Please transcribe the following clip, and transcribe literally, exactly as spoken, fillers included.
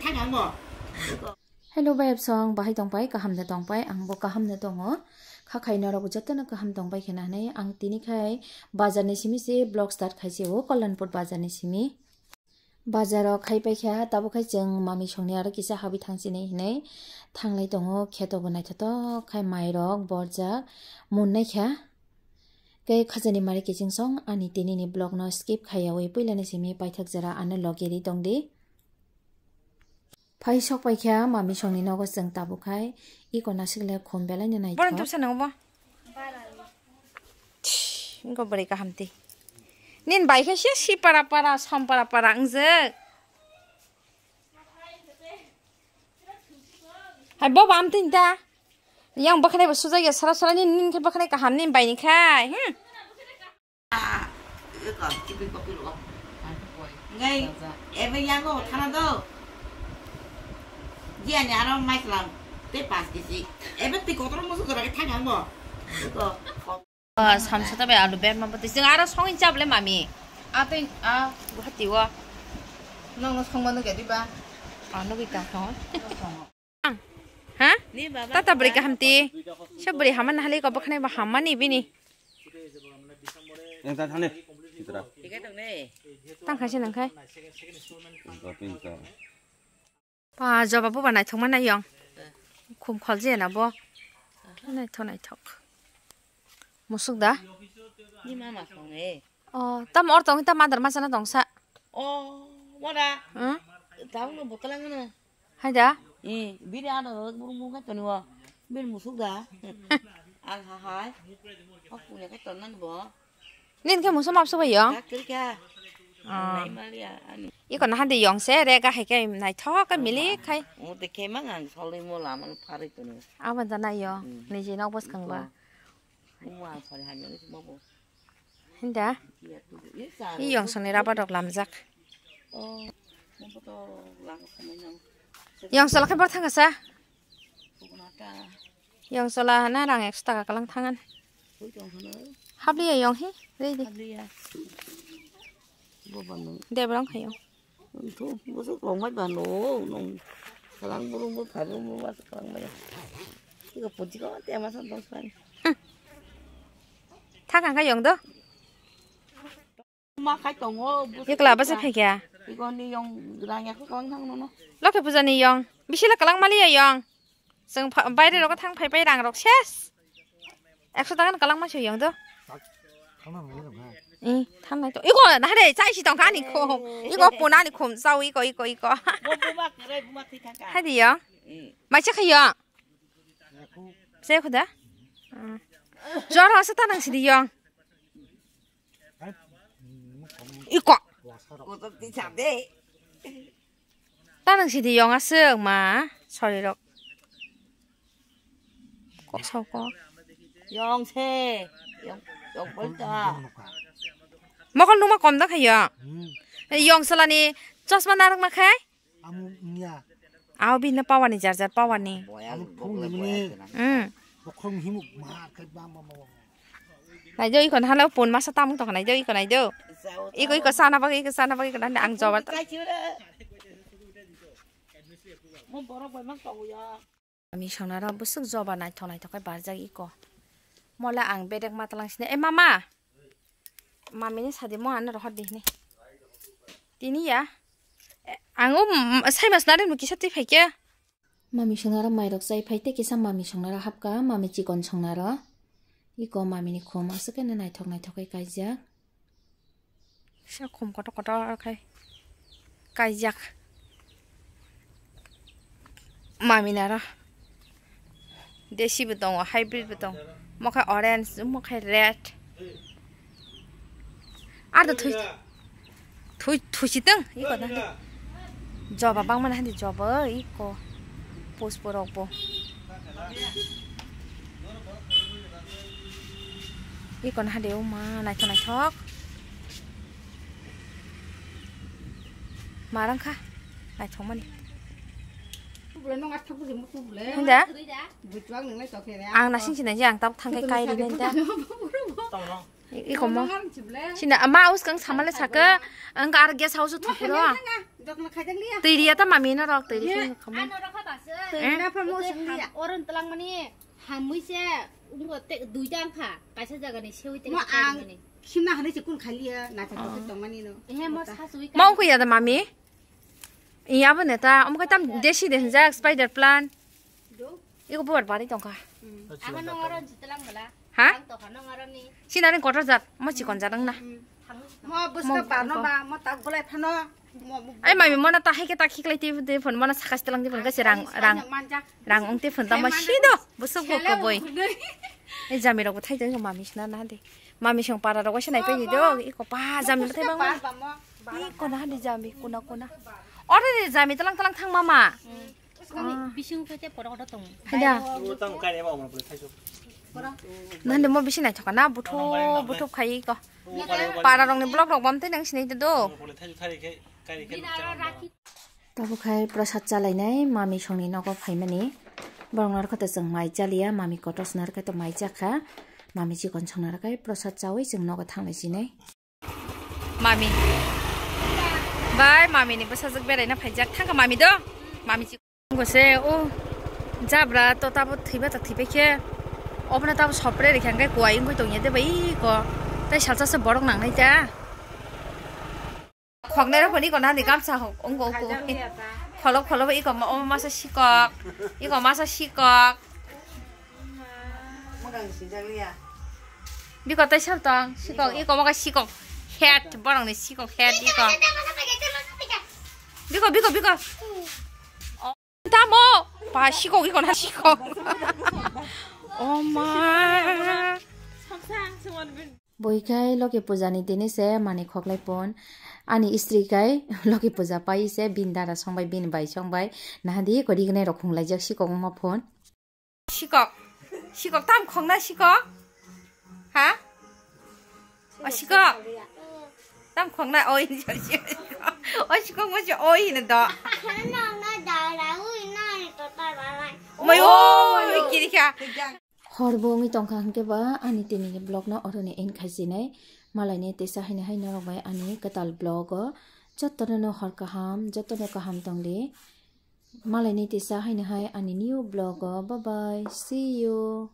Hello, bayapsong, bahai tongpai, kaham de tongpai, ang bo kaham de tongo. Kha khai norok jotono kaham tongpai khena hinui ang tini khai bazar ni simi se vlog start khai se o Kollanpur bazar ni simi. Bazar o khai pai kha, tabuk khai chwng mami songni aro kisa habwi thang sini hinui thanglai tongo, kheto bo naithotok khai mai rok borjak mun nai kha. Khe khajani mari kiching song ani tini ni vlog no skip khaiyawi puila ni simi paithak jora ano logi ri tong di. Phai sok pai kha mami songni nogo chwng tabuk khai iko nasikle khum belai no naithok. Borok tubsa nango bo. Tsh, wngkha bwrwi kaham twi. Nini bai khe se si para para, som para para wngjak. Hai bo bam tini ta. Yang bwkhanai bo sujak ya sara sara nini, nini khe bwkhanai kaham nini bai ni khai. Hmm. Ngai, ebe yango thana do. Giani aro maiklam te pas kisi. Ebe ti kotor musu jora ke thang ang bo. Eko. Oh, samsa ta be alu ber ma bati. Jeng aro songin chap le mami. Atoi a Guwahati o. Nong no songma no gadi ba. Ano gita song. Ha? Ni baba. Tata bwrwi kaham ti. Se bwrwi hama nahali ko bwkhanai bo hamani bini. Yang ta thani. Sitra. Tang khai se nang khai. Pinto, pinto. Pa joba bo ba naithok ma nai yong. Khum khol je na bo. Naithok naithok. Musuk da? Ni mama song e. Oh, tam or tong ta madar ma sana tong sa. Oh, wada. Hmm? Tahu lo botol ang na. Hai da? Eh, bini ada lo burung burung kan toni wa. Bin musuk da. Al ha hai. Oh, punya kan tonan bo. Nin khe musa mapsa bai yong? Kak kiri kya? Ah. Nai mali ya, ani. Iko na hande yong se re ga hai khe naithok khe milik khai. Mo de khe mang ang soloi mo lama no pharoi tono. Abo da nai yo. Hmm. Niji nok bwskang ba. Mo ang sari hamya no simo bo. Hinda? Iya tu. Ini sa. I yong soni raba dok lamjak. Oh. Mo to lang ko mai nang. Yong sala khe bor thang sa. Ko na ta. Yong sola hana rang ekso taka kalang thangan. Hui tong hana. Habliya yong hi, ready. Habliya. Bo banu. Debrong khayo. Thu, bo so kong mai banu, nong. Kalang burung bo phabu mo ba kalang mai. Iko puji ko te ma san tong san. Thakang kha yong do. Ma khai tongo, busu Ikla bwsa kha. Phaikha. Igoni yong rang yakho kalang thang nono. Lokhe puja ni yong. Bisila kalang maliya yong. Chwng pha-, baire rogo thang phai pai rang rok ses. Ekso taka ni kalang ma se yong do. Thangna nang nang ha. I, thangnai to. Iko, na re, chai si tong kha ni khum. Iko puna ni khum, chao, iko, iko, iko. Bo, bo ma kre, bo ma thwi thang kha. Hai di yong. I. Mai se kha yong. Yakho. Se khuda. Hmm. Jor ho se ta nang si di yong. Iko. Kotor ti chade. Ta nang sidi yong aswk ma, sorry rok. Kok sao kok. Yong se. Yong, yong polta. Mokol numa kom da khayo. Hmm. Yong salani chosma narwk ma khai? Amo wngya. Aw bini power ni jar jar power ni. Amo phung ni mani. Hmm. Bokhorok himuk ma khai bam bam bam. Nai do iko na hala pun masa tamung tong nai do iko nai do. Iko iko sana bagi iko sana bagi iko nai ang jobar. Mo borok bai mang tong ya. Mami songnaro bwswk joba naithok naithok khe barjak iko. Mola ang bedek matwlang sini. Eh, mama. Mami ni sadi mo ano rohor di hini. Tini ya. Eh, ang o, mm, sai mas nari mu kisa twi phaikhe. Mami songnaro mairok chai phai tei kisa mami songnaro hapka, mami chikon songnaro. Iko mami ni khum aswk khe naithok naithok khe kaijak. Kisa khum kotor kotor khai kaijak. Mami naro. Desi bo tongo, hybrid bo tongo. Mo khai orange, mo khai red. Ar do thui, thui, thui si tong, iko na. Joba bang mana hadi joba, iko. Post borok bo. Iko na hadi o ma, naithok naithok. Marang kha, naithok mani. Hinda? Ang nasing sinai je, ang tabuk thangkai kairi nai da. Iko mo. Sina ma uskang samale saka, ang ka ar guest house thukuro. Twi riya ta mami no rok twi ri khamo. Twi na pha mo sing liya. Oron tlang mani hamui se ungo te duita ang kha. Kaisa jaga ni sewi te. Mo ang simna hane se kun khaliya na ta tongmani no. He mo sa sui. Ma ungko ya da mami. Iya bo neta, omo kai tam desi de hinjak spider plant. Iko bubar bari tongkha. Ano nongaron jitelang bela. Ha? Ang tokha nongaroni. Sinari kotor jat, mo chikon jat wngna. Mo buska barno ba, mo tak bolai phano. Ai mami mo na ta hai ke ta khiklai ti de phone mo na sakas telang di phone kasi rang rang rang ong ti phone ta mo sido busuk bo ko boi. Ei jami rok bo thai de mami sina na de. Mami song para rok waisa nai pai di do. Iko pa jami bo thai bang. Iko na de jami kuna kuna. Oro de jami telang telang thang mama. Bising khe te poro kotor tong. Haida. Nande mo bisi naithok na buthu buthu khai ko. Para rok ni blog rok bam te nang sinai do. Tabo khai prasad chalainai mami songni nogo phaimani. Borok narwkha to chwng mai chaliya mami kotor snar khe to mai chakha. Mami chikon songnar khai prasad chawi chwng nogo thanglai sinai. Mami. Bai mami ni bwsajwk beraina phaijak thangkha mami do. Mami chi. Ngo se o jabra to tabo thwiba ta thwibai khe. Obna tabo sopre rikha hwnkhe kuai wngwi tongya de bai ko. Tai salsa se borok nangnai ta. Khoknai rok phani ko nani gamsa hok wngko ko. Kholo kholo iko ma o masa sikok. Iko masa sikok. Biko tei sab tong, sikok, iko moka sikok, head, borok ni sikok, head, iko. Biko, biko, biko. Tamo, pa sikok, iko na sikok. Oh ma. Boi khai Loki puja ni tini se mani khoklai pon. Ani istri kai Loki puja pai se bin dara song bai, bin bai song bai. Nahadi ko rignai rok khung laijak sikok wngma phone. Sikok. Sikok tam khongna sikok? Ha? O sikok. Tam khongna oi. O sikok mo se oi na do. Mai oi kirikha. Hor bo wngwi tongkha hwnkhe ba ani tini vlog no oroni end khai sinai. Malai ni tisa haino hai norok bai ani kwtal vlog o. Jotono no hor kaham, jotono kaham tongdi. Malai ni tisa haino hai ani new vlog o. Bye bye. See you.